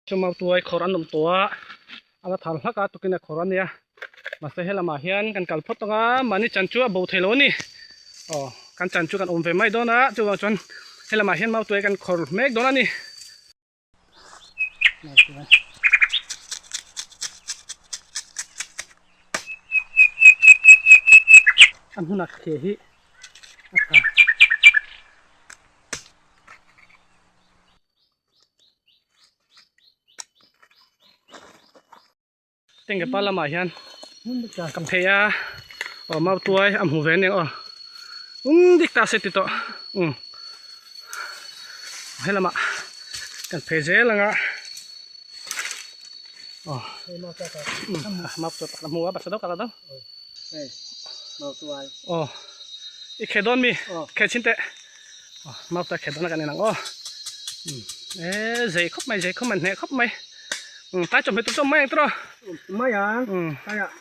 Chu mautuai khawr an awm tawh a, a la thar hlak a tukin a khawr a nia. Mahse helamah hian kan kal phawt ang a, mahni chan chu a bo thei lo a ni. Aw, kan chan chu kan awm ve mai dawn a, chuvang chuan helamah hian mautuai kan khawr mek dawn a ni. Mautuai. A hmunah khe hi a tha. Tengge pa lamah hian ka phei a aw mau tuai a hmu ve aniang aw um dik ta se ti tawh um helamah kan phei zel ang a aw mau tuai pakhat a hmu a basa deuh ka la deuh aw i khe dawn mi khe chhin teh aw mau tuai khe dawn a kan en ang aw e zei khawp mai zei khawp mai hneh khawp mai tai chawhmeh tur chu awm mai ang tiraw mai ang tai ah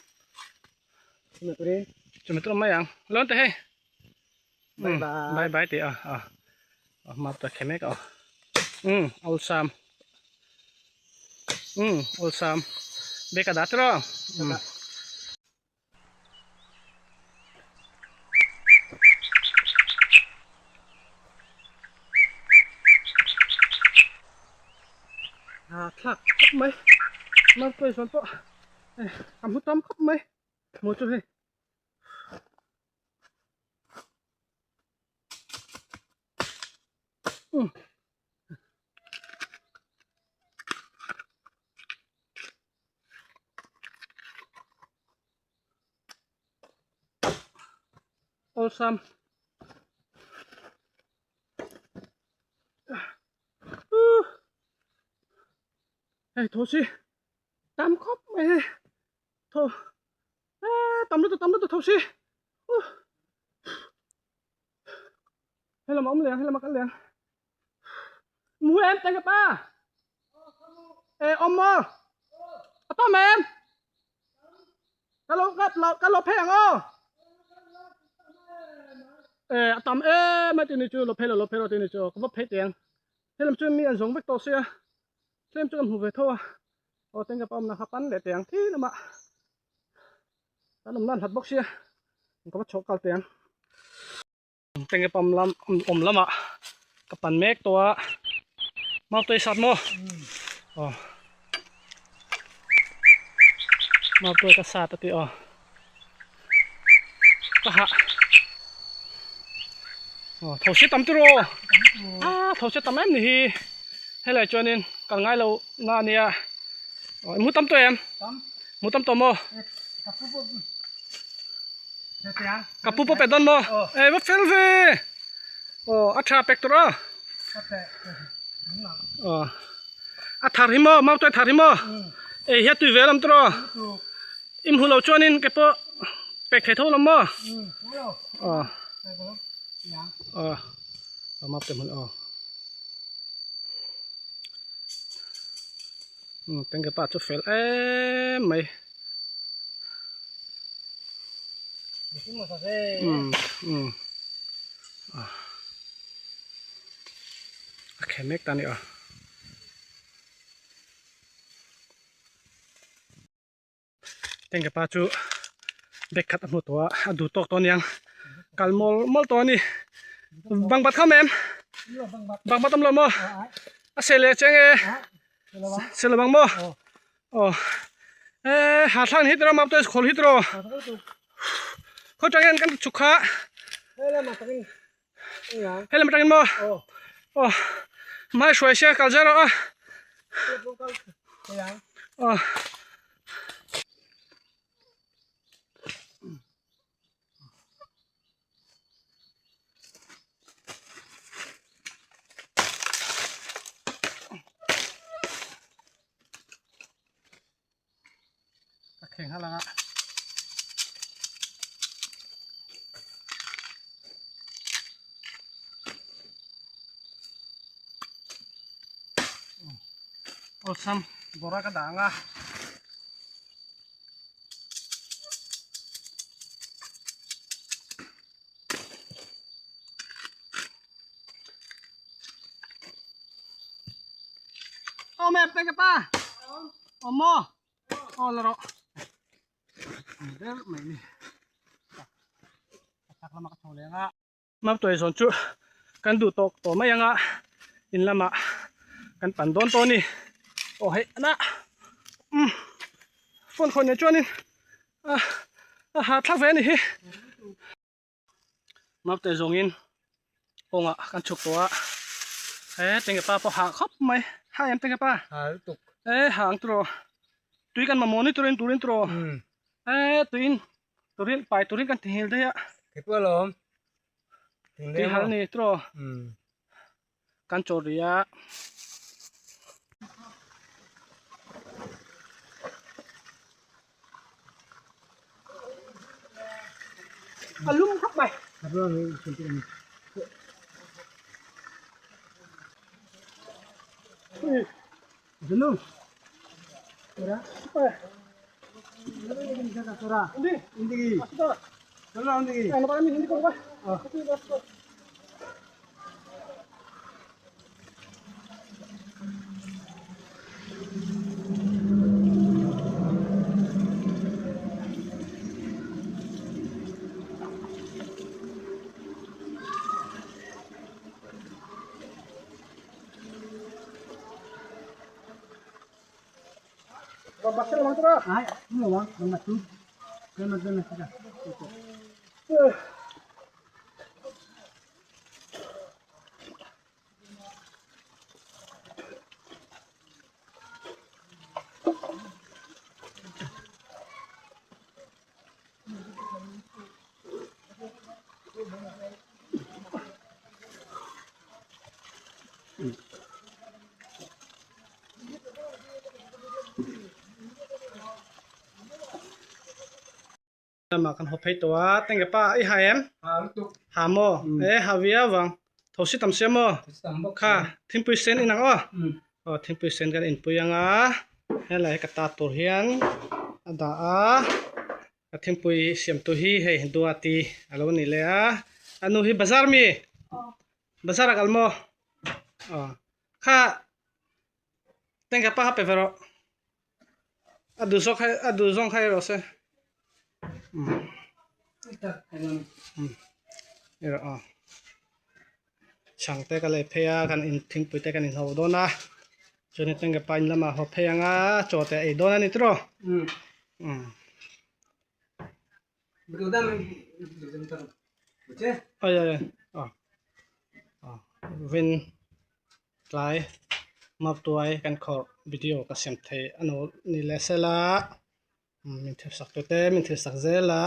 chawhmeh turin chawhmeh tur awm mai ang lawn teh hei bye bye bye bye tih a a mau tuai khe mek a aw awlsam umm awlsam bag a dah tiraw umm. A thlak khawp mai mautuai zawn pawh a hmu tam khawp mai hmuh chu hei. Awlsam hei tho si tam khawp mai hei tho tam lutuk tam lutuk tho si helam a awm leh ang helam a kal leh ang mu em teng ka pa e awm maw a tam em ka lo ka lo ka lo phei ang aw e a tam em a tini chu lo phei lo lo phei lo tini chu ka va phei teh ang helam chu mi an zawng vek tawh sia tlem chu kan hmu ve tho a aw teng ka pa awmna kha pan leh teh ang thi lamah kan awm nan hlat bawk sia ka va chhuah kal teh ang. Tenge pam lam awm lamah ka pan mek tawh a mau tuai sat maw aw mau tuai ka sat a tih aw ka hah aw tho si tam tiraw a tho si tam em ni hi helai chuanin kal ngai lo na ania aw i mu tam tawh em mu tam tawh maw. Ka pu pawh pe dawn maw? Ei va fel ve! Aw a tha pek tur a. Aw a thar hi maw mau tuai thar hi maw? Ei hi a tui ve lam tur aw. I hmu lo chuanin ke pawh pek thei tho lam maw? Aw aw mau tuai hmun aw. Tengge pa chu fel em mai. A khe mek ta a ni a. Tengge pa chu bag khat a hmu tawh a, a duh tawk tawh a niang. Kal mawl mawl tawh a ni. Bang bat kham em? Bang bat awm lo maw? A seh leh cheng e. Seh lo bang maw? Aw e ha thlang hi tiraw map te khawl hi tiraw khaw tang hian kan chhuk kha he lam atangin maw aw mai hruai sia kal zel rawh a aw. Ka kheng hal ang a. Awlsam bawra ka dah ang a. Awm em? em tengge pa awm maw aw la rawh ber mai ni a chak lama ka chho leng a maptuai zawn chu kan duh tawk tawh mai anga in lamah kan pan dawn tawh a ni aw hei ana umm phone khawn nen chuanin a a hahthlak ve a ni hi. Maptuai zawngin kawngah kan chhuk tawh a he tenge pa pawh hah khawp mai ha em tenge pa ha lutuk e ha ang turaw tui kan mamawh ni turin turin turaw e tuin turin pai turin kan tinghil daih a kei pawh alawm tui hal ni turaw kan chaw rih a. A lum khawp mai. Lamah kan haw phei tawh a tenge pa i ha em ha lutuk ha maw e ha viau vang tho si tam sia maw tam bawk kha thingpui sen inang aw aw thingpui sen kan inpui anga helai hi ka ta tur hian a dah a ka thingpui siam tu hi hei duati a lo ni leh a a nu hi bazar mi bazar ah kal maw aw kha tenge pa kha pe ve rawh. A duh zawk hai a duh zawng khai rawh se erawh aw chhang te ka lei phei a kan in thingpui te kan inho dawn a chuan tengge pa in lamah haw phei ang a chaw te a ei dawn a ni tiraw umm. Ai ai aw aw vin tlai maptuai kan khawrh video ka siam thei a no ni leh sela min thil sak tute min thil sak zel a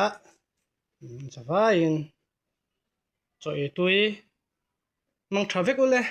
zavaiin chaw ei tui mang tha vek ule.